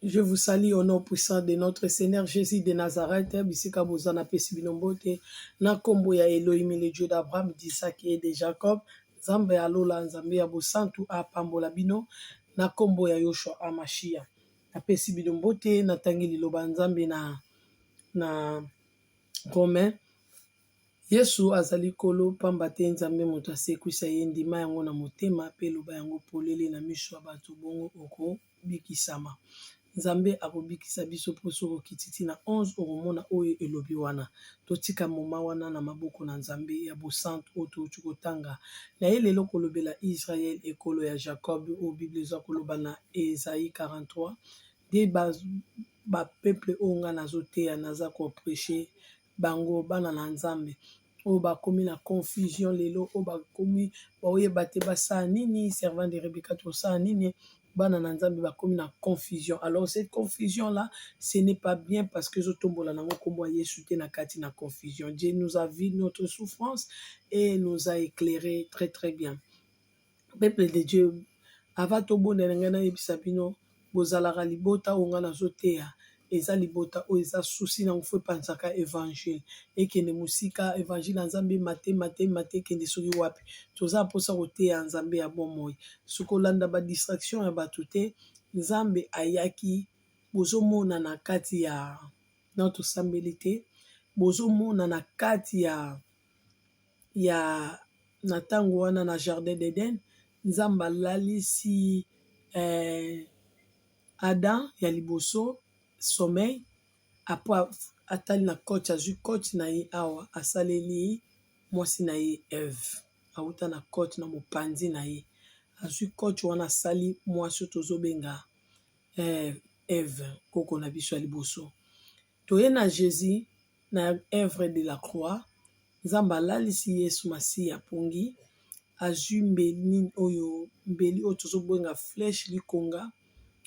Je vous salue au nom puissant de notre Seigneur Jésus de Nazareth. Bisika boza napesi bino mbote na kombo ya Elohim, le Dieu d'Abraham, d'Isaac et de Jacob. Nzambe ya lola, Nzambe ya bosantu apambola bino na kombo ya Yoshua Amashia. Napesi bino mbote, natangi liloba Nzambe na Romain. Yesu azali Nkolo, pamba te Nzambe moto asekwisa ye. Ndima yango na motema pe loba yango polele na miso ya bato, bongo okobikisama. Nzambe akobikisa biso po soki okiti ti na 11 okomona oyo elobi wana. Totika moma wana na maboko na Nzambe ya bosantu oyo touti kotanga. Naye lelo kolobela Israël, ekolo ya Jacob, oyo Bible eza koloba na Esaïe 43. Nde ba peuple oyo nga nazoteya, naza ko precher bango, bana na Nzambe oyo bakomi na confusion lelo, oyo bakomi baoyeba te basala nini. Servante de Rebecca, tosala nini? Bana na Nzambe bakomi na confusion. Alors cette confusion là, ce n'est pas bien, parce que ezotombola nango nkombo ya Yesu te na kati na confusion. Dieu nous a vu notre souffrance et nous a éclairé très très bien. Peuple de Dieu, avant tobondela, ngai nayebisa bino, bozalaka libota oyo ngai nazoteya. Eza libota oyo eza susi nango faut epanzaka évangile, ekende mosika. Évangile ya Nzambe mate mate mate, ekende soki wapi. Toza mposa koteya Nzambe ya bomoi. Soki olanda badistraction ya bato te, Nzambe ayaki. Bozomona na kati ya na tosambeli te, bozomona na kati ya na ntango wana na jardin d'Eden, Nzambe alalisi Adam ya liboso sommeil. Apo atali na côte, azwi côte na ye awa, asaleli mwasi na ye Eve. Auta na côte na mopanzi na ye, azwi côte wana, asali mwasi oyo tozobenga Eve, koko na biso ya liboso. Toye na Jésus, na œuvre de la croix. Nzambe alalisi Yesu Masiya pongi, azwi mbeli nini oyo, mbeli oyo tozobenga flèche, likonga,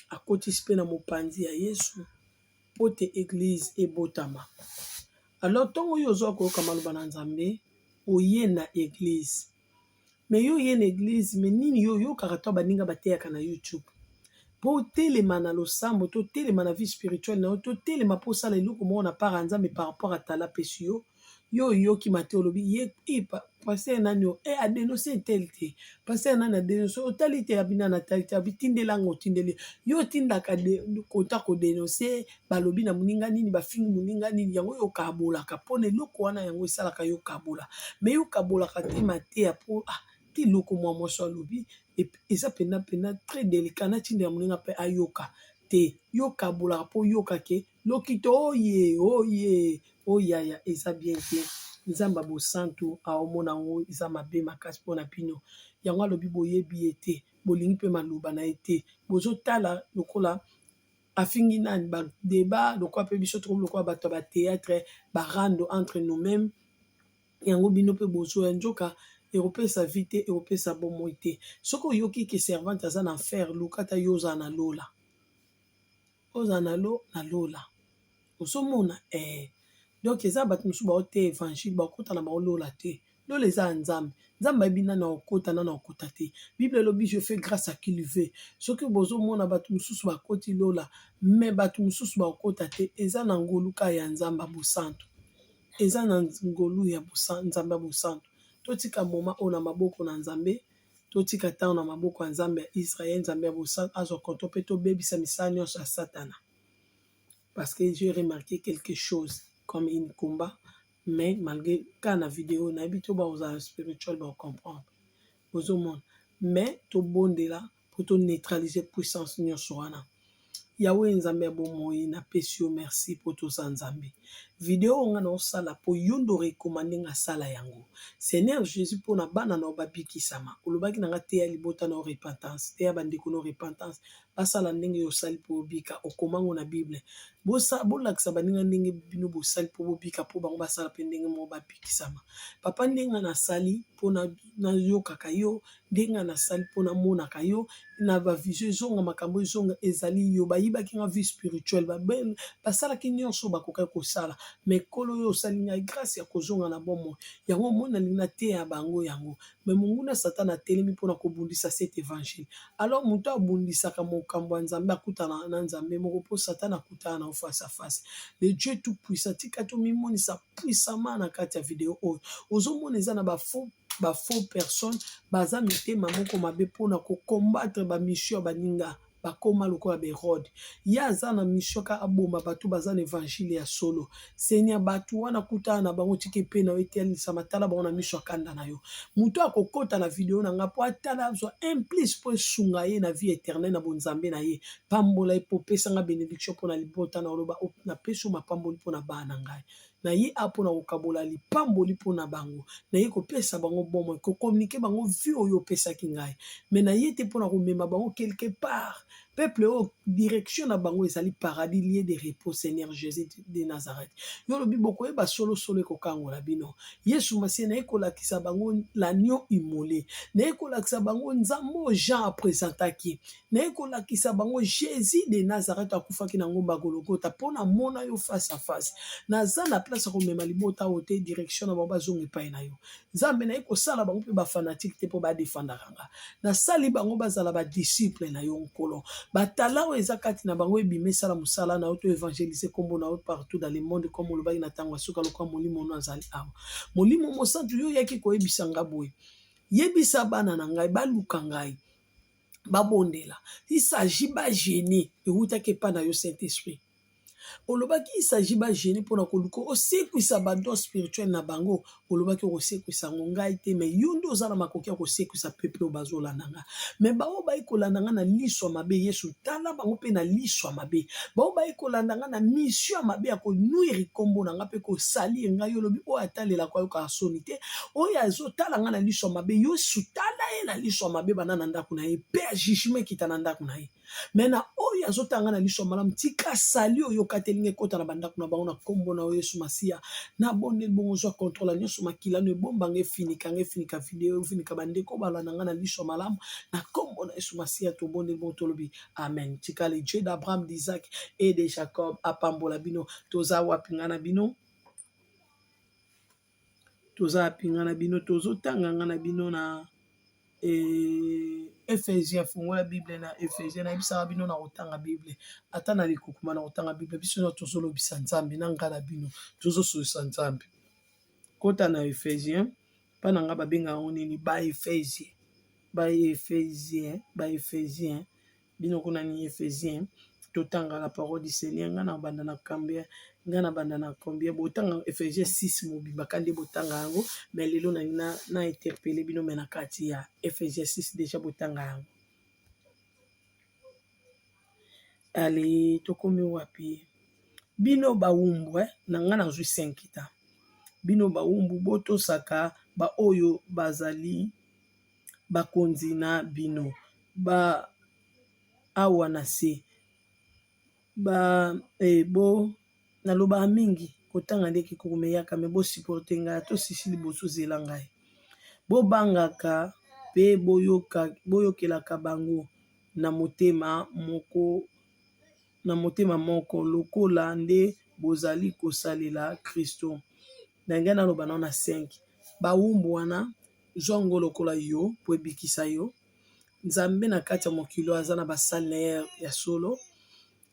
akotisi mpe na mopanzi ya Yesu po te église ebotama. Alors ntongo oyo ozwa koyoka maloba na Nzambe, oye na église. Mais yo oye na église, mais nini yo oyokaka to baninga bateyaka na YouTube? Mpo otelema na losambo, totelema na vie spirituelle na yo, totelema mpo osala eloko moko na part ya Nzambe par rapport atala apesi yo. Yo oyoki mate, olobi ye e pasteur nani o e adénonce tel te, pasteur nani adénonce, otali te, abi nani atali te, abi tindelanga, otindeli yo, otindaka kota kodénonce, balobi na moninga nini, bafingi moninga nini, yango yo okabolaka mpona eloko wana. Yango esalaka yo kabola, mais yo kabolaka te mateya mpo ah, te eloko mwa mwasi alobi eza mpena mpena très délicat, natindela moninga mpe ayoka te. Yo kabolaka mpo oyoka ke lokito oye oye oyaya eza bien te. Nzambe ya bosantu aomona yango eza mabe makasi mpona bino. Yango alobi boyebi ye te, bolingi mpe maloba na ye te. Bozotala lokola afingi nani, badébat lokola mpe biso tokomi lokola bato ya bathéâtre, barando entre nous-mêmes. Yango bino mpe bozoya, nzoka ekopesa vie te, ekopesa bomoi te. Soki oyoki ke servante aza na enfer, luka ata yo ozala na lola, ozala na lo na lola. Ozomona donc eza bato mosusu baoteya évangile, bakota na bango lola te. Lola eza ya Nzambe. Nzambe ayebi nani akokota, nani akokota te. Bible elobi: "Je fais grâce à qui il veut." Soki bozomona bato mosusu bakoti lola, mais bato mosusu bakokota te, eza na ngolu kaka ya Nzambe ya bosantu, eza na ngolu ya Nzambe ya bosantu. Totika moma oyo na maboko na Nzambe, totika ntango na maboko ya Nzambe ya Israel. Nzambe ya bosantu azwa contrôle mpe tobebisa misala nyonso ya Satana, parce que j'ai remarqué quelque chose comme une combat. Mais malgré kaka na video nayebi to bakozala spirituel, bakocomprendre. Ozomona, mais tobondela mpo toneutraliser puissance nyonso wana. Yawe Nzambe ya bomoi, napesi yo merci mpo toza Nzambe. Video oyo nga na osala mpo yo nde orecommander nga asala yango, Seigneur Jésus, mpona bana na yo babikisama. Olobaki na nga: teya libota na yo repentance, teya bandeko na yo repentance, basala ndenge yo osali mpo obika. Okomango na Bible: bolakisa baninga ndenge bino bosali mpo bobika, mpo bango basala mpe ndenge moko babikisama. Papa, ndenge nasali mpo nayokaka yo, ndenge nasali mpo namonaka yo na bavision ezonga, makambo ezonga, ezali yo. Bayibaki nga vie spirituelle, basalaki nyonso bakokaki kosala. Mais Nkolo yo osali ngai grâce ya kozonga na bomoi. Yango omoni nalingi nateya bango yango. Mais monguna Satana atelemi mpona kobundisa cet evangile. Alors moto abundisaka mokambo ya Nzambe akutanaka na Nzambe moko mpo Satana akutana na yo face à face. Le Dieu tout puissant tika tomimonisa puissamment na kati ya video oyo. Ozomona eza na ba faux ba faux personnes baza mitema moko mabe mpona ko combattre ba mission ya baninga. Bakoma lokola ba Herode. Ye aza na mission kaka aboma bato baza na evangile ya solo. Seigneur, bato wana kutana na bango, tika epe na yo etelisama, tala bango na miso ya kanda na yo. Moto akokota na video na nga po atala azwa un plus po esunga ye na vie eternelle na bonzambe na ye. Pambola ye po pesa nga benediction po na libota na oloba napesi yo mapamboli po na bana na ngai. Naye awa pona kokabola lipamboli pona bango. Naye kopesa bango bomoi, ko communiquer bango vie oyo opesaki ngai. Mais naye te pona komema bango quelque part. Peuple oyo direction na bango ezali paradis, lieu de repos, Seigneur Jesus de Nazareth. Yo olobi bokoyeba solo, solo ekokangola bino. Yesu Masiya naye kolakisa bango l'agneau immole. Naye kolakisa bango Nzambe oyo Jean a presentaki. Naye kolakisa bango Jesus de Nazareth akufaki na ngomba Gologotha po na mona yo face à face. Naza na place ya komema libota oyo te, direction na bango bazonga epai na yo. Nzambe, naye kosala bango pe ba fanatique te po ba defendaka nga. Nasali bango bazala ba disciples na yo Nkolo. Ba talent oyo eza kati na bango ebima esala mosala na yo to evangeliser kombo na yo partout dans le monde comme olobaki na tango ya suka lokola Molimo no azali awa. Molimo Mosantu yo oyaki koyebisa nga boye, yebisa bana na ngai baluka ngai. Babondela. Il s'agit ba genie ewutaki epai na yo Saint Esprit. Olobaki il s'agit ba genie pona koluka osekwisa ba dons spirituels na bango, olobaki okosekwisa yango ngai te mais yo nde oza na makoki ya kosekwisa peuple oyo bazolanda nga. Mais ba oyo bayi kolanda nga na liso ya mabe Yesu tala bango pe na liso ya mabe. Ba oyo bayi kolanda nga na mission ya mabe ya ko nuire kombo na nga pe ko salir nga yo olobi oyo atalelaka ayokaka soni te. Oyo azo tala nga na liso ya mabe Yesu tala ye na liso ya mabe banda na ndako na ye pe ya jugement ekita na ndako na ye. Mais na oyo azo tala nga na liso ya malamu tika sali oyo okateli nga ekota na ba ndako na bango na kombo na yo Yesu Masiya. Na bondeli bongo ozwa controle ya nionso makila no ebomba nga efinika nga efinika video efinika ba ndeko balanda nga na liso ya malamu na kombo na Yesu Masiya tobondeli bongo tolobi amen. Tika le Dieu d'Abraham, d'Isaac et de Jacob apambola bino. Toza wapi nga na bino? Toza wapi nga na bino? Tozotanga nga na bino na Ephesien. Fungola Bible na Ephesien. Nayebisaka bino na kotanga Bible. Ata na likukuma na kotanga Bible. Biso nyonso tozolobisa Nzambe na nga na bino. Tozosolisa Nzambe. Kota na Ephesien. Pa na nga babengaka yango nini? Ba Ephesien. Ba Ephesien. Ba Ephesien. Bino kuna ni Ephesien. Totanga la parole du Seigneur. Nga na banda na combien? Nga na banda na combien? Botanga Ephesien 6 mobimba kandi botanga yango. Mais lelo na na, na interpeller bino mais na kati ya Ephesien 6 déjà botanga yango. Allez, tokomi wapi? Bino bawumbu, eh? Na nga nazwi 5 ta. Bino bawumbu botosaka ba oyo bazali bakonzi na bino ba awa na se ba eh, bo nalobaka mingi kotanga nde kikokoma eyaka me bo supporte ngai ata osisi liboso zela ngai bobangaka pe boyoka boyokelaka bango na motema moko na motema moko lokola nde bozali kosalela Kristo. Na ngai naloba nao na 5 bawumbu wana zwa ngo lokola yo po ebikisa yo. Nzambe na kati ya mokili oyo aza na basali na ye ya solo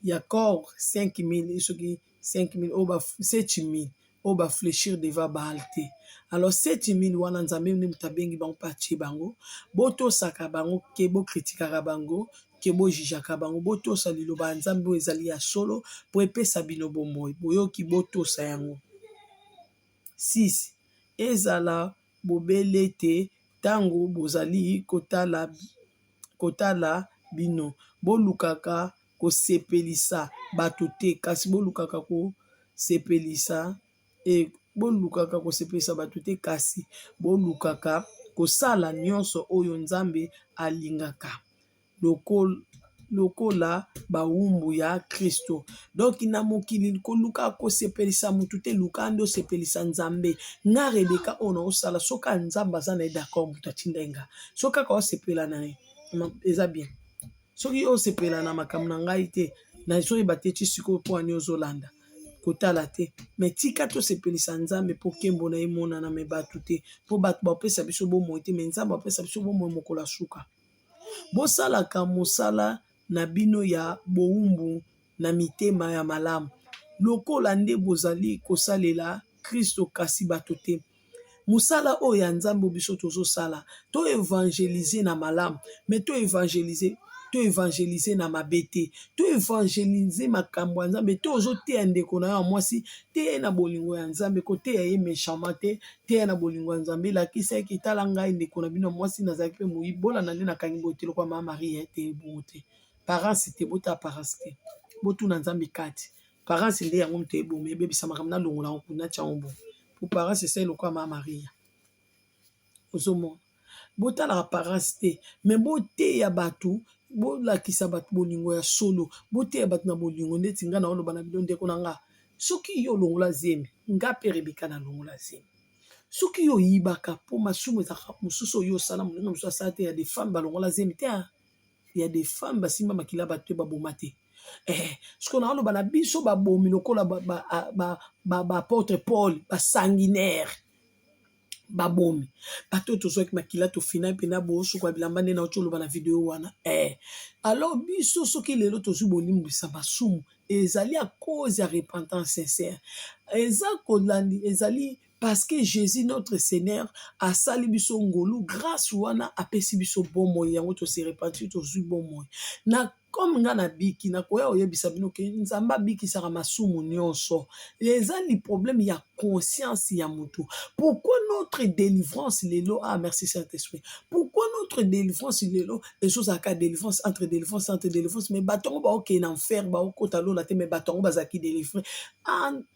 ya corps 5000 soki 5000 oyo ba 7000 oyo ba flechir devant Baal te. Alors 7000 wana Nzambe nde moto abengi bango pe atie bango. Botosaka bango ke bo kritikaka bango ke bo jugeaka bango. Botosa liloba ya Nzambe oyo ezali ya solo po epesa bino bomoi. Boyoki botosa yango. 6 ezala bobele te ntango bozali kotala, kotala bino. Bolukaka kosepelisa bato te, kasi bolukaka kosepelisa e, bolukaka kosepelisa bato te, kasi bolukaka kosala nyonso oyo Nzambe alingaka. Lokola bawumbu ya Kristo. Donc na mokili koluka kosepelisa mutu te, luka nde osepelisa Nzambe. Nga Rebecca oyo naosala soki Nzambe aza na ye d'accord, mutu atinda ye nga. Soki kaka osepela na ye eza bien. Soki osepela na makambo na ngai te, nazoyeba te ti sikoyo mpo ani ozolanda. Kotala te mais tika tosepelisa Nzambe mpo nkembo na ye emonana mais bato te mpo bato bapesa biso bomoi te mais Nzambe apesa biso bomoi mokolo ya suka. Bosalaka mosala na bino ya bowumbu na mitema ya malamu lokola nde bozali kosalela Kristo kasi bato te. Mosala oyo ya Nzambe oyo biso tozosala, to evangeliser na malamu, mais to evangeliser to evangeliser na mabe te. To evangeliser makambo ya Nzambe te. Ozoteya ndeko na yo ya mwasi, teya ye na bolingo ya Nzambe, koteya ye méchamment te, teya na bolingo ya Nzambe. Elakisa ye ke tala ngai ndeko na bino ya mwasi, nazalaki mpe moyibi, bolanda nde nakangi boye te lokola mama Marie te, bongo te. Parence te, botala parence te, botuna Nzambe kati. Parence nde yango moto eboma, ebebisa makambo. Nalongola yango kuna, tia yango bongo po parence esali lokola mama Maria. Ozomona, botalaka parence te, mais boteya bato, bolakisa bato bolingo ya solo, boteya bato na bolingo. Ndeti nga na oloba na bino, ndeko na nga, soki yo olongola zemi, nga mpe Rebeka nalongola zemi. Soki yo oyibaka, mpo masumu ezalaka mosusu oyo osala, moninga mosusu asala te. Ya des femmes balongola zemi te, ya des femmes basimba makila bato te, baboma te. Sikoyo naoloba na biso babomi lokola baapôtre Paul, basanguinaire, babomi bato oyo tozwaki makila, tofina mpena bosuka bilamba nde nauti oloba na video wana. Alors biso soki lelo tozwi bolimbisa masumu, ezali à cause ya repentance sincère, eza kolandi, ezali parce que Jésus notre Seigneur asali biso ngolu, grâce wana apesi biso bomoi. Yango tose repentir, tozwi bomoi. Na comme nga nabiki, nakoya oyebisa bino ke Nzambe abikisaka masumu nyonso, eza li problème ya conscience ya motu. Pourquoi notre délivrance lelo, ah merci Saint-Esprit, pourquoi notre délivrance lelo ezozalaka délivrance entre délivrance entre délivrance, mais bato yango baokende na enfer, baokota lola te, mais bato yango bazalaki délivré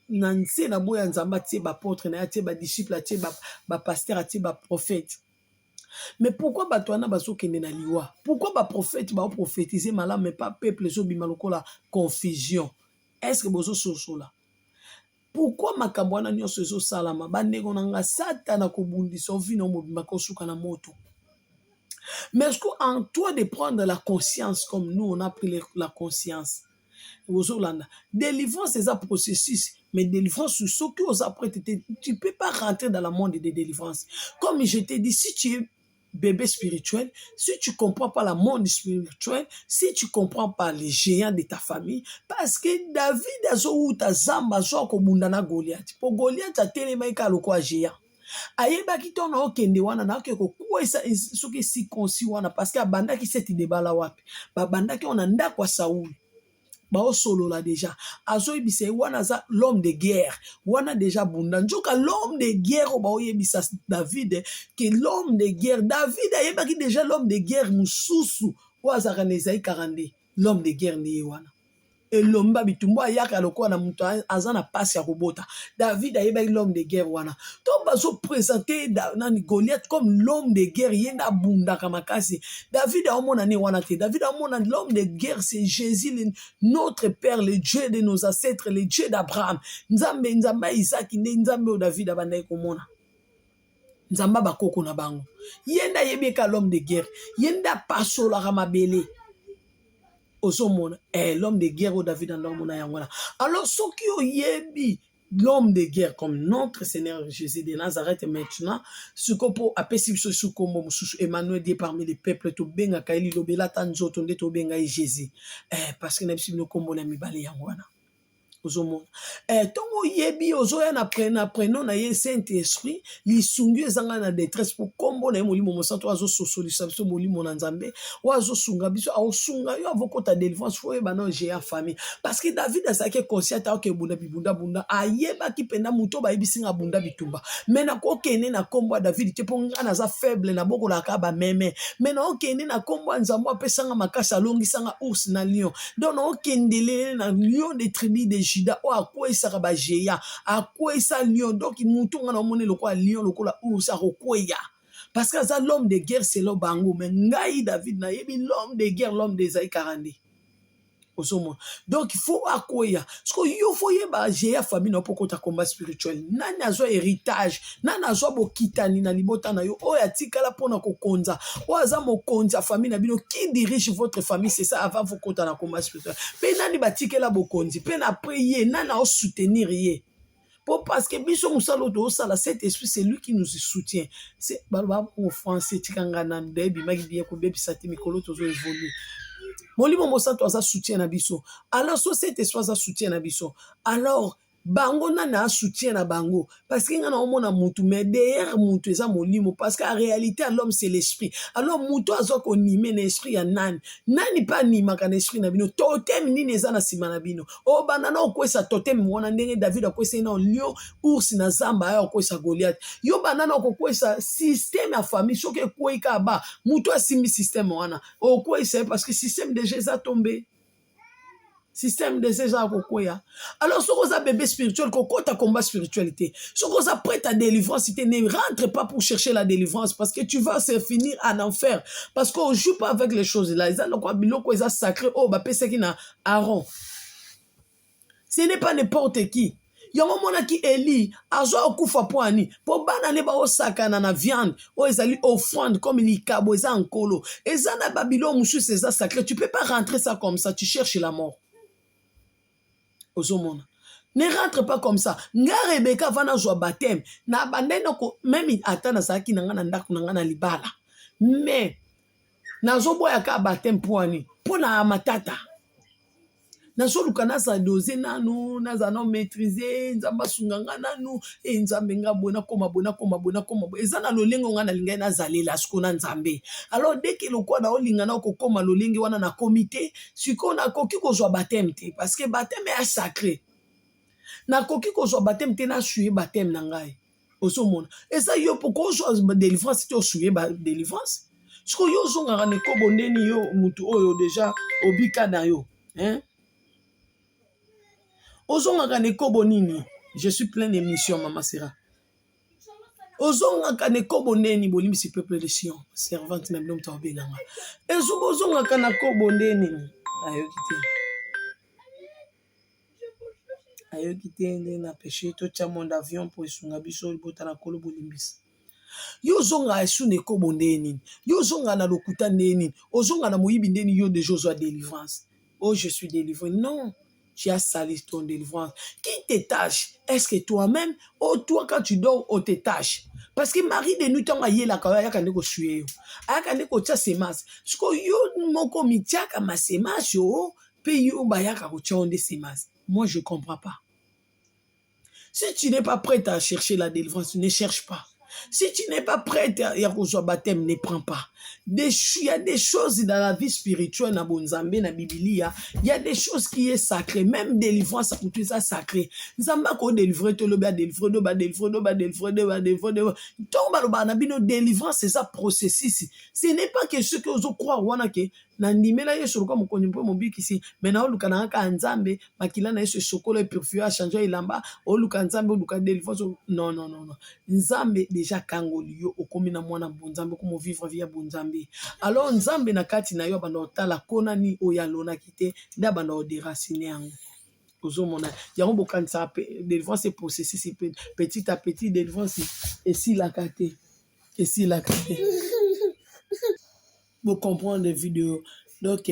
na nse na boya? Nzambe atie baapôtre na ye, atie badisciple, atie bapasteur, atie baprophète, mais pourquoi bato wana bazokende na liwa? Pourquoi baprophète baoprophétise malamu, mais pas peuple ezobima lokola confusion? Est ce que bozososola pourquoi makambo wana nyonso ezosalama? Bandeko na nga, Satana kobundisa ovino mobimba kosuka na moto. Mais est-ce que en toi de prendre la conscience comme nous on a pris la conscience? Ozolanda, délivrance eza processus, mais délivrance, soki oza prête te, tu peux pas rentrer dans le monde de délivrance. Comme je t'ai dit, si tu es bébé spirituel, si tu comprends pas le monde spirituel, si tu comprends pas les géants de ta famille, parce que David azowuta zamba, azwa kobunda na Goliath, po Goliath atelemaki kaka lokola géant. Ayebaki ntango okende wana, naoke kokwesa soki circoncis wana, parce que abandaki seti debala wapi babandaki wana, ndako ya Saul, baosolola déjà, azoyebisa ye wana aza l'homme de guerre wana déjà bunda. Nzoka l'homme de guerre oyo baoyebisa David ke l'homme de guerre, David ayebaki déjà l'homme de guerre mosusu oyo azalaka na Esaïe 42. L'homme de guerre nde ye wana, elomba bitumba, ayaka lokola na moto aza na mpasi ya kobota. David ayebaki l'homme de guerre wana. To bazoprésente nani, Goliath, comme l'homme de guerre, ye nde abundaka makasi. David aomona ne wana te. David aomona l'homme de guerre, c'est Jésus le, notre père, le Dieu de nos ancêtres, le Dieu d'Abraham, Nzambe, Nzambe ya Isaki. Nde Nzambe oyo David abandaki komona, Nzambe bakoko na bango, ye nde ayebi eka l'homme de guerre, ye nde apasolaka mabele. Ozomona, l'homme de guerre oyo David anda omona yango wana. Alors soki oyebi l'homme de guerre comme notre Seigneur Jésus de Nazareth, maintenant sikoyo mpo apesi biso esu kombo mosusu, Emmanuel, Dieu parmi les peuples, tobengaka ye lilobela ata nzoto nde tobenga ye Jésus, parce que na biso bino kombo na mibale yango wana. Ozomona, ntongo oyebi, ozoya na prénom na ye Saint Esprit, lisungi ezanga na détresse, mpo nkombo na ye Molimo Mosantu, oyo azososolisa biso, molimo na Nzambe oyo azosunga biso, aosunga yo avokota délivrance. Faut oyeba na géant famille, parce que David azalaki conscient ata oke ebunda bibundabunda, ayebaki mpenza moto bayebisi nga abunda bitumba, mais nakokende na nkombo ya David te, mpo nga naza faible, nabokolaka bameme, mais naokende na nkombo ya Nzambe apesanga makasi, alongisanga ours na lion. Donc naokendele na lion de tribu de Juda oyo akweyisaka bagéant, akweyisa lion. Donc mutu nga naomoni lokola lion, lokola ours, akokweya parce que aza l'homme de guerre selon bango, mais ngai David nayebi l'homme de guerre, l'homme de Esaïe 42. Ozomona, donc faut akweya. Sikoyo yo faut yeba je ya famille na yo mpo okota combat spirituel. Nani azwa héritage? Nani azwa bokitani na libota na yo oyo atikala mpona kokonza, oyo aza mokonzi ya famille na bino? Qui dirige votre famille? C'est ça, avant fokota na combat spirituel. Mpe nani batikela bokonzi? Mpe na après ye, nani aosoutenir ye? Po parce que biso, mosala oyo toosala, cet esprit, c'est lui qui nous soutient. Baloba bongo français, tika nga nanu da ebimaki bien, kobebisa te. Mikolo tozo évolue. Molimo Mosantu aza soutien na biso. Alors so cet esprit aza soutien na biso, alors bango nani asoutien na bango? Parce que nga na omona mutu, mais derrière mutu eza molimo, parce que en réalité à l'homme, c'est l'esprit. Alors mutu aza konime na esprit ya nani? Nani mpe animaka na esprit na bino? Totem nini eza na nsima na bino? Obanda na okwesa totem wana, ndenge David akwesaki na lion, ours na zamba, aya okwesa Goliath. Yo banda na okokwesa système ya famille. Soki ekwei kaka, ba mutu asimbi système wana, okweyisa ye, parce que système déjà eza tombe, système déjà eza ya kokweya. Alors soki oza bébé spirituel, kokota combat spirituel te. Soki oza prête à délivrance te, ne rentre pas pour chercher la délivrance, parce que tu vas se finir en enfer, parce qu'on joue pas avec les choses là. Eza lokwa biloko eza sacré oyo bapesaki na Aaron, ce n'est pas n'importe qui. Yango omonaki Eli azwa okufa mpo ani? Mpo bana ne baosakana na viande oyo ezali offrande comme likabo, eza nkolo. Eza na babilo mosusu eza sacré, tu peux pas rentrer ça comme ça, tu cherches la mort. Ozomona, ne rentre pas comme ça. Nga Rebeka, avant nazwa baptême na bandai nako, même ata nazalaki na nga na ndako na nga na libala, mais nazoboya kaka baptême. Mpo ani? Mpo na matata. Nazoluka nazala dose nanu, nazala na maîtrise. Nzambe asunga nga nanu. E Nzambe, nga boye, nakoma boye, nakoma boye, nakoma boye. Eza na lolenge nga nalingai nazalela sikoyo na Nzambe. Alors deke lokwa naolinga na kokóma lolenge wana, nakomi te. Sikoyo nakoki kozwa baptême te, parce que baptême ya sacré. Nakoki kozwa baptême te, nasuye baptême na ngai. Ozomona, eza yo mpo kozwa délivrance te, osuye ba délivrance. Sikoyo yo ozongaka na ekobo ndeni? Yo mutu oyo déjà obika na yo, hein? Ozongaka na ekobo nini? Je suis plein d'émission, mama Sera. Ozongaka na ekobo ndeni? Bolimbisi, peuple de Sion, servante na bino moto abenganga. Ozongaka na kobo nde nini? Ayoki te, ayoki te nde na péché. Totya monde avion mpo esunga biso libota na Kolo. Bolimbisa. Yo ozonga esu na ekobo nde nini? Yo ozonga na lokuta nde nini? Ozonga na moyibi nde nini? Yo déjà ozwa délivrance. Oh, je suis délivré. Non, tu as sali ton délivrance. Qui te tâche? Est-ce que toi-même ou toi, quand tu dors, on te tâche? Parce que mari de nuit, ntango ayelaka yo, ayaka nde kosue yo, ayaka nde kotia semence. Sikoyo yo moko mitiaka masemence yo mpe, yo bayaka kotia yo nde semence. Moi, je comprends pas. Si tu n'es pas prête à chercher la délivrance, ne cherche pas. Si tu n'es pas prête ya kozwa baptême, ne prends pas. Il y a des choses dans la vie spirituelle, na bonzambe, na Bibilia, il y a des choses qui est sacré. Même délivrance kutu eza sacré. Nzambe akodélivre te, olobi adélivre do, badélivre do, badélivre do, badélivre do. Ntongo balobaka na bino, délivrance eza processus. Ce n'est pas que soki ozocroire wana ke nandimela Yesu lokola mokonzi mpe mobikisi, me naoluka na kaka Nzambe, makila na Yesu esokola, epurifie, achange elamba, oluka Nzambe, oluka délivrance. Non, non, non, non. Nzambe déjà akangoli yo, okomi na mwana bonzambe, okomi ovivre vie ya bonzambe. Alors Nzambe na kati na yo abanda kotala konani oyo alonaki te, nde abanda kodéraciner yango. Ozomona yango, bokanisaka délivrance processus petit à petit. Délivrance esilaka te, esilaka te. Bocomprendre video. Donc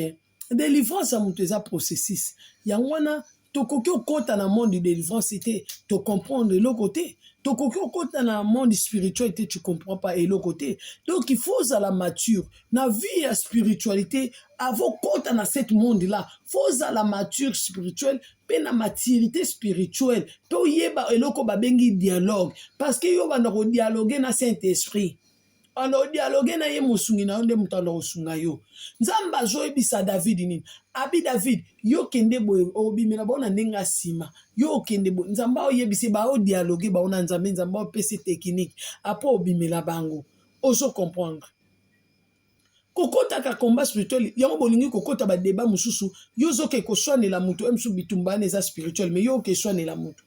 délivrance ya moto eza processus. Yango wana tokoki okɔta na monde de délivrance te, tocomprendre eloko te. Tokoki okɔta na monde spirituel te, tu comprends pas eloko te. Donc il faut ozala mature na vie ya spiritualité. Avant kɔta na cette monde là, faut ozala mature spirituel mpe na maturité spirituelle, mpe oyeba eloko babengi dialogue, parce que yo banda kodialogue na Saint Esprit, banda odialogue na ye, mosungi na yo, nde moto anda kosunga yo. Nzambe azoyebisa David nini? Abi David, yo kende boye, obimela bao na ndenge ya nsima. Yo okende boye, Nzambe aoyebisi, baodialogue bao na Nzambe. Nzambe aopesi technique apo obimela bango. Ozo comprendre? Kokɔtaka combat spirituel yango, bolingi kokɔta badébat mosusu. Yo ozoke koswanela moto oyo mosusu, bitumba wana eza spirituel, mais yo oke eswanela moto.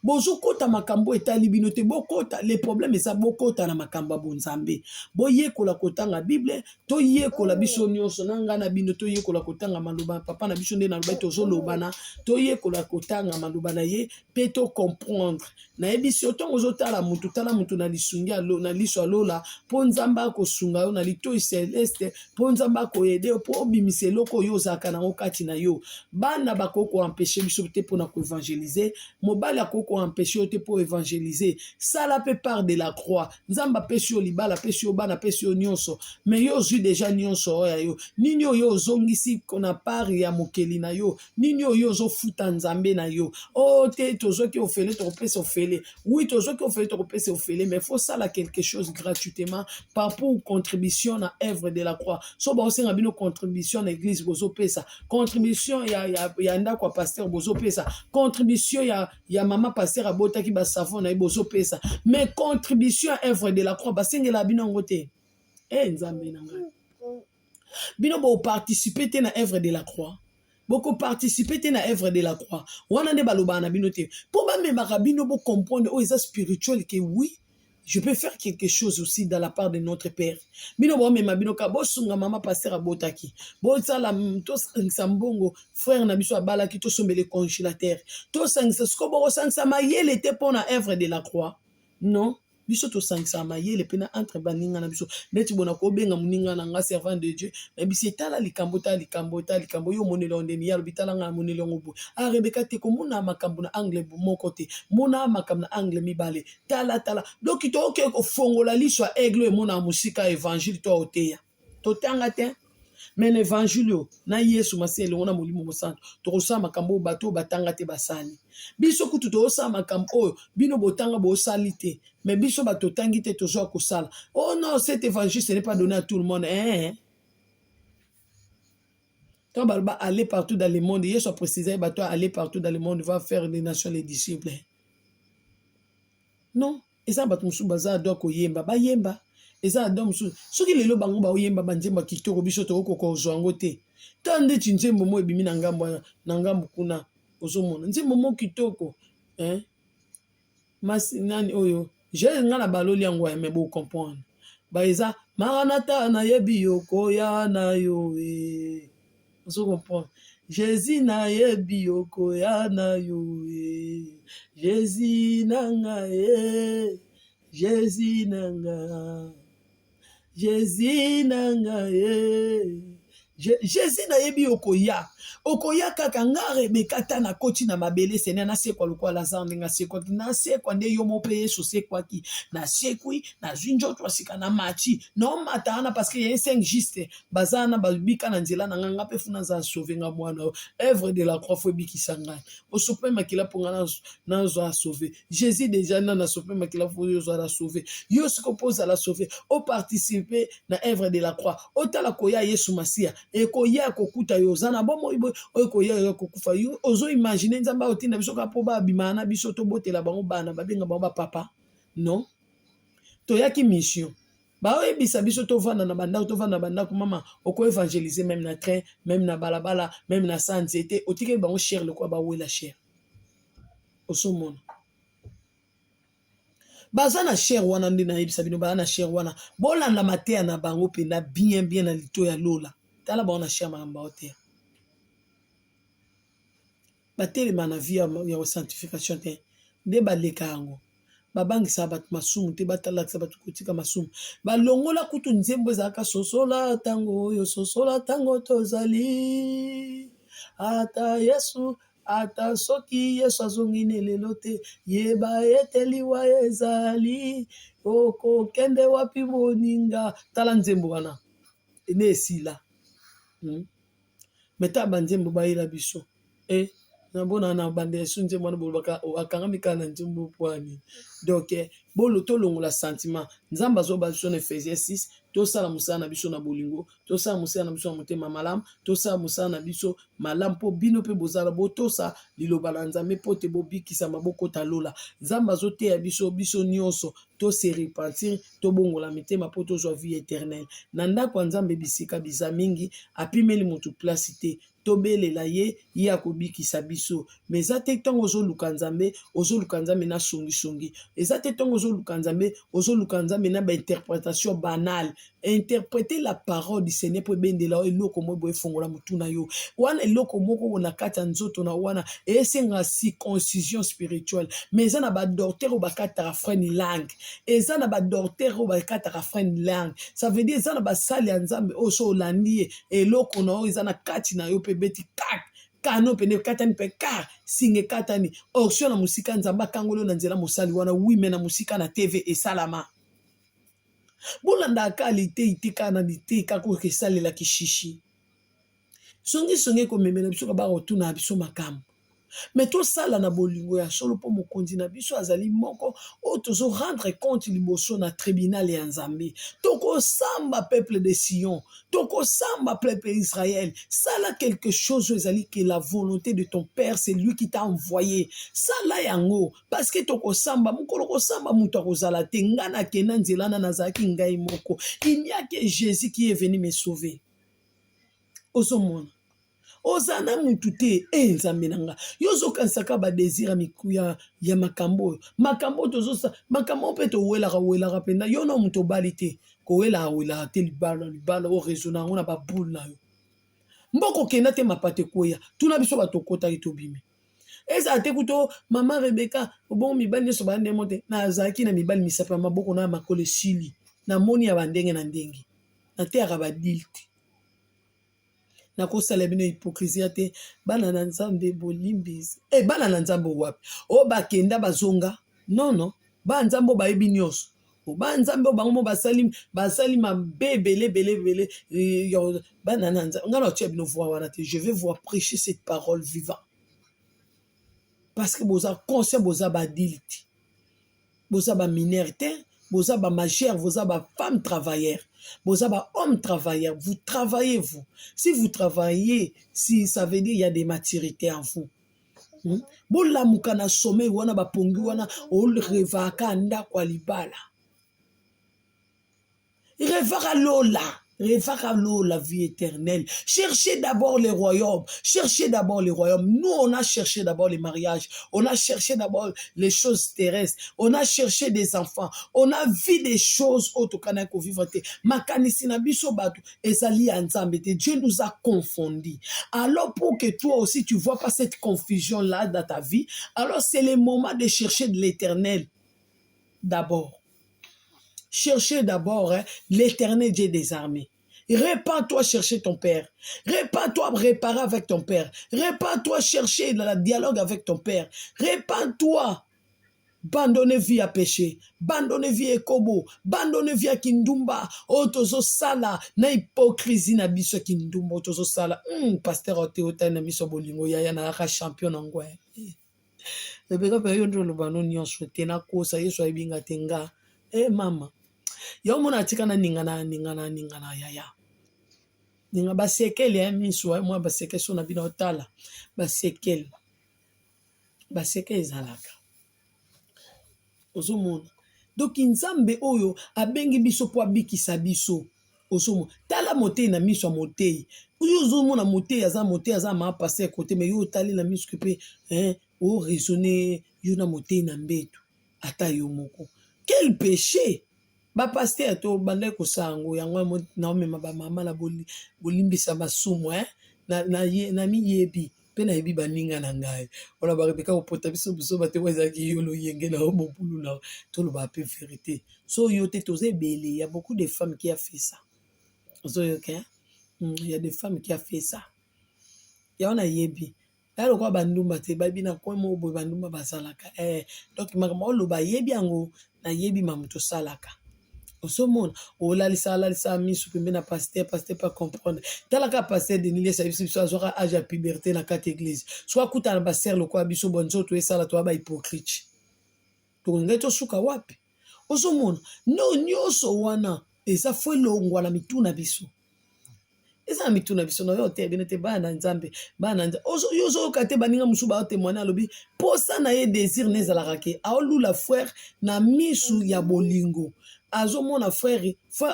Bozokota makambo etali bino te. Bokota, le problème eza bokota na makambo ya bonzambe. Boyekola kotanga Bible, toyekola biso nyonso na ngai na bino, toyekola kotanga maloba papa na biso nde naloba tozolobana, toyekola kotanga maloba na ye mpe to comprendre. Nayebisi yo ntango ozotala motu, tala motu na lisungi na liso ya lola, mpo Nzambe akosunga yo na litoi celeste, mpo Nzambe akoyede yo mpo obimisa eloko oyo ozalaka nango kati na yo. Bana bakoki koempeshe biso te mpo na koevangelize, mobali akoki koempeshe yo te mpo evangelize. Sala mpe part de la croix. Nzambe apesi yo libala, apesi yo bana, apesi yo nyonso, me yo ozwi deja nyonso oyo ya yo. Nini oyo ozongisi na part ya mokeli na yo? Nini oyo ozofuta Nzambe na yo? O oh, te, tozwaki ofele, tokopesa ofele. Oui, tozwaki ofele, tokopesa ofele, mais faut sala quelque chose gratuitement par pour contribution na œuvre de la croix. So baosenga bino contribution na église, bozopesa contribution ya ndako ya pasteur, bozopesa contribution ya mama pasteur abotaki basavon na ye, bozopesa, mais contribution ya œuvre de la croix basengela bino yango te. E Nzambe na ngai, bino boparticipe te na œuvre de la croix, bokoparticipe te na œuvre de la croix wana nde balobaka na bino te, mpo bamemaka bino bocomprendre oyo eza spirituel, que oui, je peux faire quelque chose aussi dans la part de notre père. Bino bomema bino ka bosunga mama pasteur abotaki, bosala, tosangisa mbongo, frère na biso abalaki, tosombele congélateur, tosangisa. Sikoyo bokosangisa mayele te mpo na œuvre de la croix? Non, biso tosangisaka mayele mpe na entre baninga na biso. Neti bona kobenga moninga na nga servant de Dieu, nayebisi, etala likambo, tala likambo, tala likambo, yo omoneli yango ndeni? Ye alobi, tala nga namoneli yango boye. Ah Rebeka, te, komona makambo na angle moko te, mona makambo na angle mibale. Tala, tala. Donc tokoki kofongola liso ya aigle oyo emonaka mosika ya évangile to aoteya. Totanga te, mais na évangile oyo na Yesu Masiya elongo na Molimo Mosantu, tokosala makambo oyo bato oyo batanga te basali. Biso kutu tozosala makambo oyo bino botanga bosali te, mais biso bato totangi te tozwa kosala. Oh non, cet évangile, ce n'est pas donné à tout le monde, eh? Quand baloba aller partout dans le monde, Yesu aprécise bato aller partout dans le monde, va faire des nations les disciples. Non, eza bato mosusu baza ado koyemba, bayemba. Eza ado mosusu, soki lelo bango baoyemba banzembo ya kitoko, biso tokokoka kozwa yango te. Ta ndeti nzembo mo ebimi na ngambo, na ngambo kuna, ozomona nzembo mo kitoko, eh? Masi nani oyo je nga na baloli yango ya me bocomprendre ba eza maranata, nayebi yo koya na yo e. Ozo comprendre? Jésus, nayebi yo koya na yo e, Jésus na nga e, Jésus na nga, Jésus na nga e, Jésus, nayebi yo koya, okoya kaka. Nga Rebeka, ta nakoti na mabele, Seigneur, nasekwa lokola Lazare ndenge asekwaki, nasekwa nde yo mo mpe Yesu osekwaki. Nasekwi, nazwi nzoto ya sika, na mati, naomata wana, parce que ya cinq juste baza wana, babika na nzela na nga. Nga mpe funa aza sauve nga mwana oyo. Œuvre de la croix faut ebikisa ngai. Osope makila mpo nga nazwa sauve. Jésus déjà na nasope makila mpo ozala sauve. Yo siko mpo ozala sauve, oparticipe na œuvre de la croix. Otala koya Yesu Masiya ekoya kokuta yo oza na bomoi boye, oyo ekoya yo kokufa yo. Ozoimagine Nzambe aotinda biso kaka mpo babimaka na biso, tobotela bango bana, babenga bango bapapa? Non, toyaki mission. Baoyebisa biso tovanda na bandako, tovanda na bandako. Mama, okoevangelize même na train, même na balabala, même na sa nzete. Otikeli bango chaire lokola bawela chaire. Ozomona baza na chaire wana nde nayebisa bino, baza na chaire wana. Bolanda mateya na bango mpenza bien bien na lito ya lola. Tala bango na chaire, makambo baoteya, batelema na vie ya sanctification te nde baleka yango. Babangisaka bato masumu te, batalakisa bato kotika masumu. Balongola kutu nzembo ezalaka sosola ntango oyo, sosola ntango tozali. Ata Yesu, ata soki Yesu azongi ne lelo te, yeba ete liwa ezali, okokende wapi moninga? Tala nzembo wana ne esila, Me ta banzembo bayela biso e nabona na banda esu nzembo wana bolobaka akangami kaka na nzembo pwani. Donc bolo tolongola sentiment. Nzambe azoba biso na Ephésiens 6, tosala mosala na biso na bolingo, tosala mosala na biso na motema malamu, tosala mosala na biso malamu mpo bino mpe bozala botosa liloba na Nzambe mpo te bobikisama, bokota lola. Nzambe azoteya biso, biso nyonso tose repentir, tobongola mitema mpo tozwa vie éternelle. Na ndako ya Nzambe bisika biza mingi, apimeli motu place te. Tobelela ye, ye akobikisa biso. Mais eza te ntango ozoluka Nzambe, ozoluka Nzambe na songisongi. Eza te ntango ozoluka Nzambe, ozoluka Nzambe na bainterpretation banale. Interpreter la parole du Seigneur mpo ebendela yo eloko moko boye, efongola motu na yo. Wana eloko moko na kati ya nzoto na wana esenga circoncision spirituelle. Mais eza na badocteur oyo bakataka freine langue. Eza na badocteur oyo bakataka freine langue. Ça veut dire eza na basali ya Nzambe oyo so olandi ye, eloko na oyo eza na kati na yo mpe ebeti kak kano pene ekatani mpe kar singa ekatani onction na mosika. Nzambe akangoli oyo na nzela mosali wana. Oui, mais na mosika na TV esalama. Bolandaka kaka litei te, kaka na litei kaka oyo esalelaki shishi songisongi ekomemela biso kaka kotuna biso makambo. Mais tosala na bolingo ya solo, mpo mokonzi na biso azali moko oyo tozo rendre compte liboso na tribunal ya Nzambe. Tokosamba, peuple de Sion, tokosamba, peuple Israël. Sala quelque chose oyo ezali que la volonté de ton père, c'est lui qui t'a envoyé. Sala yango, parce que tokosamba. Mokolo kosamba, moto akozala te. Ngai nakenda nzela na nazalaki ngai moko. Il n'y a que Jésus qui est venu me sauver. Ozomona, oza na mutu te. E Nzambe na nga, yo ozokanisaka badésir ya miku ya makambo oyo, makambo oyo tozosa, makambo oyo mpe towelaka welaka mpenza. Yo na moto obali te, kowelaka welaka te. Libala, libala oraisonne yango na baboule na yo. Mboka okenda te, mapata ekweya. Tuna biso bato okotaki, tobimi. Ezala te kuto mama Rebeka obongo. Mibali nyonso bandemo te. Nazalaki na mibali, misapo ya maboko na ya makolo esili. Namoni ya bandenge na ndenge. Nateyaka badile te, nakosala bino hypocrisie te. Bana na Nzambe, bolimbisi. E bana na Nzambe wapi oyo bakenda bazonga? Non, non, bana Nzambe oyo bayebi nyonso, bana Nzambe oyo bango mo basali, basali mabe ebele ebele ebele. Bana na Nzambe, ngai na otia bino voix wana te. Je vais vous prêcher cette parole vivant parce que boza conscient, boza baadulte, boza bamineur te, boza bamajeur, boza bafemme travailleur, boza bahomme travailleur. Vous travaillez, vous. Si vous travaillez, si ça veut dire il y a des maturités en vous. Bolamuka na sommeil wana, bapongi wana. Orêvaka ndako ya libala, rêvaka lola, rêvaka lola, vie éternelle. Cherchez d'abord le royaume, cherchez d'abord le royaume. Nous, on a cherché d'abord les mariages, on a cherché d'abord les choses terrestres, on a cherché des enfants, on a vu des choses oyo tokana kovivre te. Makanisi na biso bato ezali ya Nzambe te. Dieu nous a confondus. Alors, pour que toi aussi tu vois pas cette confusion là dans ta vie, alors c'est le moment de chercher de l'Éternel d'abord. Cherchez d'abord, hein, l'Éternel Dieu des armées. Répands-toi chercher ton père. Répands-toi réparer avec ton père. Répands-toi chercher le dialogue avec ton père. Répands-toi. Abandonner vie ya péché, abandonner vie ekobo, abandonner vie ya kindumba oyo tozosala na hypocrisie na biso ya kindumba oyo tozosala. Pasteur ote otali na miso ya bolingo. Yaya, nayaka champion nango. Rebeka mpe yo nde oloba no nyonso te. Nakosa Yesu ayebi nga te. Nga e mama ya omona atika na ningana ningana ningana. Yaya, ninga basekele ya miso mwa basekele so na bino. Otala basekele, basekele ezalaka. Ozomona, donc Nzambe oyo abengi biso mpo abikisa biso. Ozomona, tala motei na miso ya motei oyo. Ozomona motei aza motei, aza maa pasteur kote, mais yo otali na miso mpe oraisonne yo na motei na mbeto, ata yo moko. Quel péché! Bapasteur to bandaki kosala yango. Yango naomema bamama na bolimbisa masumu. Na miyebi mpe nayebi baninga na ngai wana barebeka kopota biso. Biso bato oyo ezalaki yo loyenge na yo, mobulu na toloba mpe vérité. So yo te, toza ebele. Ya beaucoup de femmes qui a fait ça. Ozoyoka, il y a des femmes qui a fait ça. Yango nayebi ya lokola bandumba te, bayebi na coin moko boye bandumba bazalaka. Donc makambo oloba, ayebi yango, nayebi mamu tosalaka. Ozomona, olalisaka alalisaka miso pembe na pasteur, pasteur pa comprendre. Talaka pasteur Denis Lesa, biso biso azwaka age ya puberté na kati église. Soki akutana na basere lokola biso, bo nzoto esala toya bahypocrite, tokolingai tosuka wapi? Ozomona, no nyonso wana eza fo elongwa na mitu na biso, eza na mitu na biso. Na yo te, bino te, bana na Nzambe, bana na Nzambe. Yo ozoyoka te, baninga mosusu baotémoigne. Alobi posa na ye, désir na ezalaka ke aolula frère na misu ya bolingo. Azomona frère,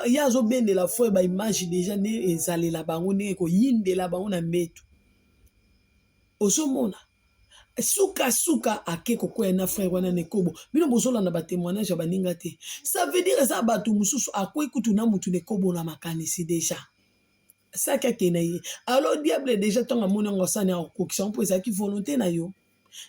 ye azobendela frère baimage déjà nde ezalela bango, ndenge ekoyindela bango na mbeto. Ozomona suka suka ake kokwea na frère wana na ekobo. Bino bozolanda ba témoignage ya baninga te. Ça veut dire eza bato mosusu akwei kutu na mutu na ekobo na makanisi deja. Saki akende ye. Alors diable deja ntango amoni yango asani akokokisa mpo ezalaki volonté na yo.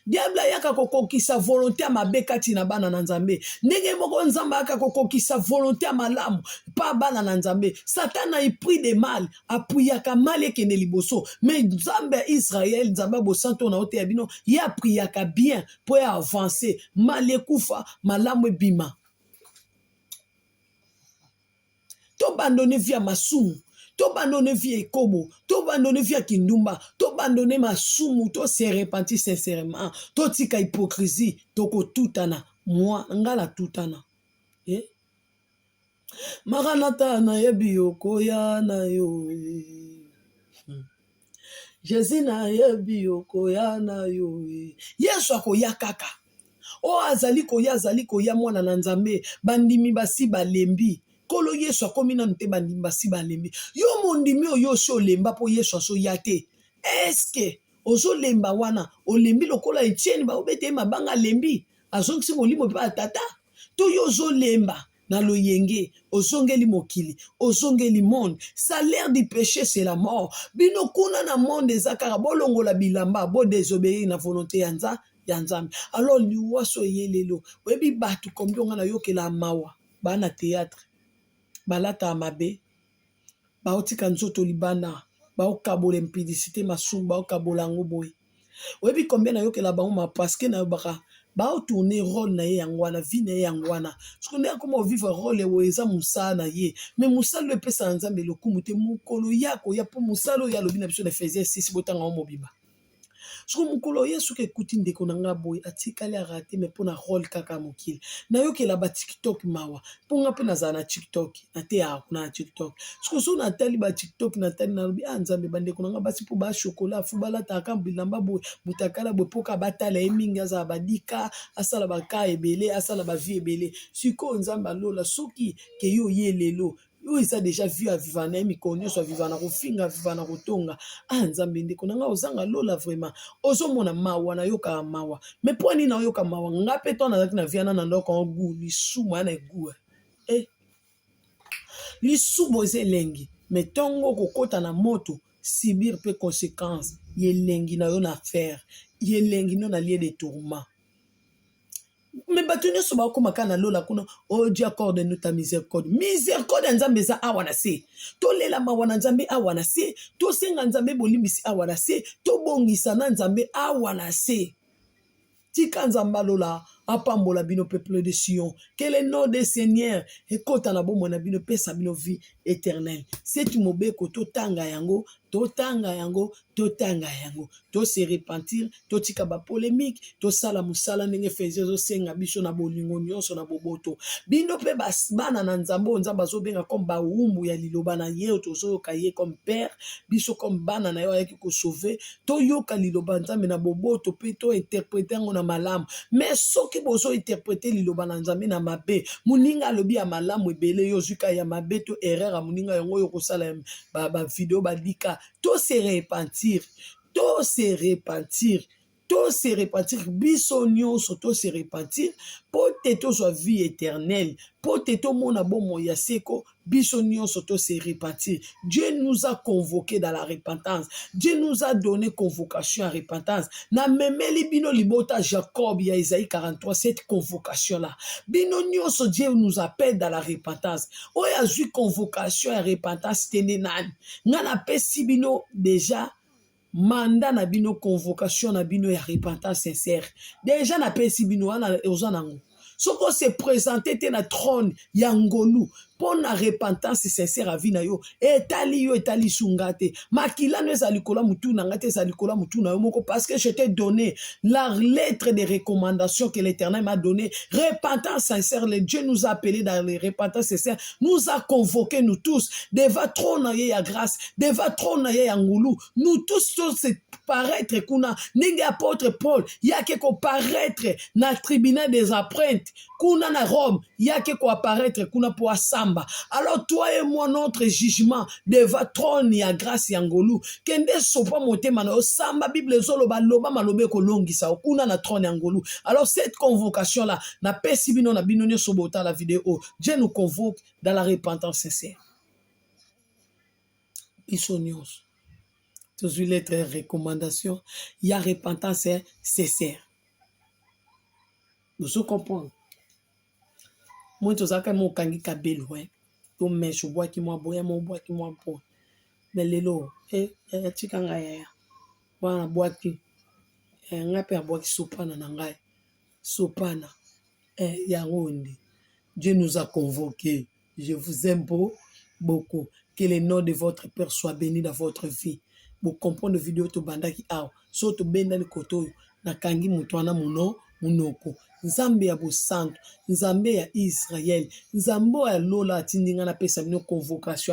Diable ayaka kokokisa volonte ya mabe kati na bana na Nzambe. Ndenge moko Nzambe ayaka kokokisa volonte ya malamu pa bana na Nzambe. Satan a pris de mal, apuyaka mal ekende liboso. Mais Nzambe ya Israël, Nzambe ya bosantu na oteya bino, ye apriyaka bien po ya avancer, mal ekufa, malamu ebima. Tobandone vie ya masumu, tobandone vie ya ekobo, tobandone vie ya kindumba, tobandone masumu, to se repentir sincèrement, totika hypocrisie, tokotutana. Moi nga natutana eh? Maranatha nayebi yo koya na yo eh. Jesus nayebi yo koya na yo eh. Yesu akoya kaka. Oyo azali koya azali koya mwana na Nzambe. Bandimi basi balembi. Nkolo Yesu akomi nanu te bandimi basi balembi. Yo mondimi oyo osi olemba mpo Yesu azoya te. Eske ozolemba wana olembi lokola Etienne baobeta ye mabanga alembi azongisi molimo epai ya tata to yo ozolemba na loyenge ozongeli mokili ozongeli monde salaire du péché c'est la mort bino kuna na monde eza kaka bolongola bilamba bo désobéir na volonté ya nza ya nzambe alors liwa so eye lelo oyebi bato combien nga nayokela mawa baa na théâtre balataka mabe baotika nzoto libanda baokabola impudicité masumu baokabola yango boye oyebi combien nayokela bango ma parce que nayobaka baotourne role na ye yango wana vie na ye yango wana soki nde akoma ovivre role oyo eza mosala na ye me mosala oyo epesaka nzambe lokumu te mokolo ya koya mpo mosala oyo alobi na biso na Efesie 6 botanga yango mobimba soko mokolo ye soki ekuti ndeko na nga boye atikali arate me mpo na role kaka ya mokili nayokela ba tiktok mawa mpo nga mpe nazala na tiktok nateyaka kuna na tiktok soko so natali ba tiktok natali nalobi ah nzambe bandeko na nga basi mpo bashokola fo balataka bilamba boye mutakala boye mpo kaka batala ye mingi azala badika asala baka ebele asala bavie ebele sikoyo nzambe alola soki ke yo oye lelo oyo eza deja vie aviva na ye mikolo nyonso aviva na kofinga aviva na kotonga ah nzambe ndeko na ngai ozanga lola vraiment ozomona mawa nayokaka mawa me mpo nini nayoka mawa nga mpe to nazalaki na vie wana na ndoko yango gu lisumu ya na egu eh. Lisumu eza elengi me ntongo okokota na moto subir mpe conséquence ya elengi na yo na affaire ya elengi no na lieu de tourment me bato nyonso bakoma kaka na lola kuna o oh, dieu accorde nous ta miséricorde miséricorde ya nzambe eza awa na se tolela mawa na nzambe awa na se tosenga nzambe bolimbisi awa na se tobongisa na nzambe awa na se tika nzambe alola apambola bino peuple de sion que le nom de seigneur ekota na bomoi na bino epesa bino vie éternelle seti mobeko totanga yango totanga yango totanga yango to se repentir totika ba polemique tosala mosala ndenge Efesie ezosenga biso na bolingo nyonso na boboto bino mpe bana na nzambe oyo nzambe azobenga comme bawumbu ya liloba na ye oyo tozoyoka ye comme père biso comme bana na ye ayaki kosauve toyoka liloba nzambe na boboto mpe tointerprete yango na malamu me soki bozointerprete liloba na nzambe na mabe moninga alobi ya malamu ebele yo ozwi kaka ya mabe to erreur ya moninga yango oyo okosala bavideo ba badika to se repentir to se repentir to se repentir biso nyonso to se repentir mpo te tozwa vie éternelle mpo te tomona bomoi ya seko biso nyonso to se repentir dieu nous a convoqué dans la repentance dieu nous a donné convocation ya repentance namemeli bino libota jacob ya esaïe 43 cette convocation là bino nyonso dieu nous appelle dans la repentance oyo azwi convocation ya repentance te nde nani nga napesi bino deja mandat na bino convocation na bino ya repentance sincère deja napesi bino wana oza nango soki ose présente te na trône ya ngolu mpo na repentance sincère ya vie na yo etali yo etali sunga te makila no ezala likolo ya motu na ngai te ezala likolo ya motu na yo moko parce que je t'ai donné la lettre de recommandation que l'éternel m'a donné repentance sincère le Dieu nous a appelé dans les repentance sincère nous a convoqué nous tous devant trône na ye ya grâce devant trône na ye ya ngulu nous tous tous paraître kuna ndenge apôtre Paul yake ko paraître na tribunal des empreintes kuna na Rome yake ko apparaître kuna po asamba kosamba. Alors toi et moi, notre jugement devant trône ya grâce ya ngolu, kende sopa motema na yo, samba. Bible ezoloba, loba maloba ekolongisa yo kuna na trône ya ngolu. Alors cette convocation là, napesi bino na bino nyonso botala video oyo, Dieu nous convoque dans la repentance sincère. Biso nyonso tozwi lettre ya recommandation ya repentance sincère. Ozo comprendre? Moi tozalaka mo okangi kabelo to mèche, obwaki mwa boya mo, obwaki mwa mpo. Mais lelo tika ngai yaya wana nabwaki ngai mpe abwaki sopana na ngai sopana yango nde Dieu nous a convoqué. Je vous aime beaucoup. Que le nom de votre Père soit béni dans votre vie. Bocomprendre video tobandaki awa so tobendani kote oyo nakangi moto wana mono monoko. Nzambe ya bosantu, Nzambe ya Israele, Nzambe oyo ya lola atindi ngai napesa bino convocation.